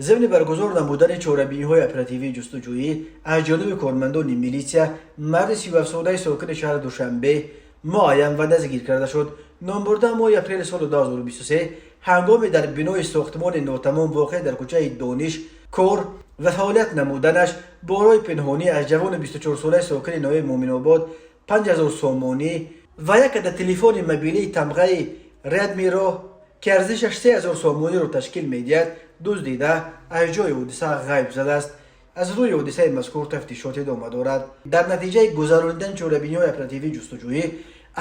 Зимни баргузор намудани чорабиниҳои оперативии ҷустуҷӯӣ аз ҷониби кормандони милитсия марди 37-солаи сокини шаҳри Душанбе муайян ва дастгир карда шуд. Номбурда моҳи апрели соли 2023 ҳангоми дар бинои сохтмони нотамом, воқеъ дар кӯчаи Дониш, кор ва фаъолият намуданаш, бо роҳи пинҳонӣ аз ҷавони 24-солаи сокини ноҳияи Муъминобод 5000 сомонӣ ва як адад телефони мобилии тамғаи Редмиро, ки арзишаш 3000 сомониро ташкил медиҳад, дуздида, аз ҷои ҳодиса ғайб задааст. Аз рӯи ҳодисаи мазкур тафтишот идома дорад. Дар натиҷаи гузаронидани чорабиниҳои оперативии ҷустуҷӯӣ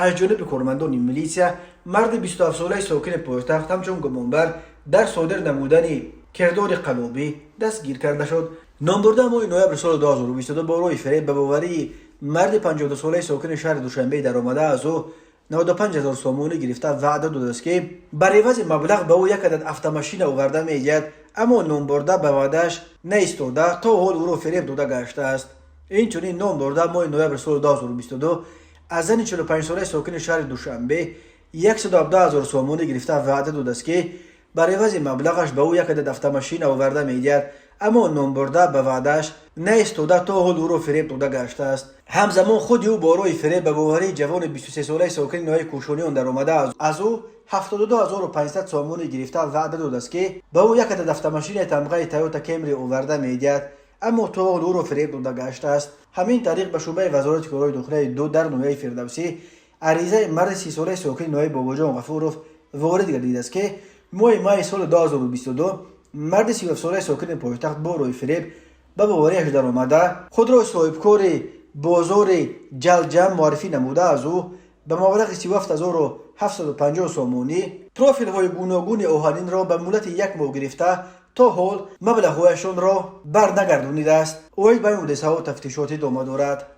аз ҷониби кормандони милитсия марди 27-солаи сокини пойтахт ҳамчун гумонбар дар содир намудани кирдори қаллобӣ дастгир карда шуд. Номбурда моҳи ноябри соли 2022 бо роҳи фиреб ба боварии марди 52-солаи сокини шаҳри Душанбе даромада, аз ӯ 95 ҳазор сомонӣ гирифта, ваъда додааст, ки бар ивази маблағ ба ӯ як адад автомашина оварда медиҳад, аммо номбурда ба ваъдааш наистода, то ҳол ӯро фиреб дода гаштааст. Инчунин номбурда моҳи ноябри соли 2022 аз зани 45-солаи сокини шаҳри Душанбе 117 ҳазор сомонӣ гирифта, ваъда додааст, ки бар ивази маблағаш ба ӯ як адад автомашина оварда медиҳад, аммо номбурда ба ваъдааш наистода, то ҳол ӯро фиреб дода гаштааст. Ҳамзамон худи ӯ бо роҳи фиреб ба боварии ҷавони 23-солаи сокини ноҳияи Кӯшониён даромада, аз ӯ 72 500 сомонӣ гирифта, ваъда додааст, ки ба ӯ як адад автомашинаи тамғаи Тойота Кемри оварда медиҳад, аммо то ҳол ӯро фиреб дода гаштааст. Ҳамин тариқ, ба шӯъбаи Вазорати корҳои дохилаи ду дар ноҳияи Фирдавсӣ аризаи марди 30-солаи сокини ноҳияи Бобоҷон Ғафуров ворид гардидааст, ки моҳи майи соли 2022 марди 37-солаи сокини пойтахт бо роҳи фиреб ба боварияш даромада, худро соҳибкори бозори Ҷалҷам муаррифӣ намуда, аз ӯ ба маблағи 37 750 сомонӣ профилҳои гуногуни оҳанинро ба муҳлати як моҳ гирифта, то ҳол маблағҳояшонро барнагардонидааст. Оид ба ин ҳодисаҳо тафтишот идома дорад.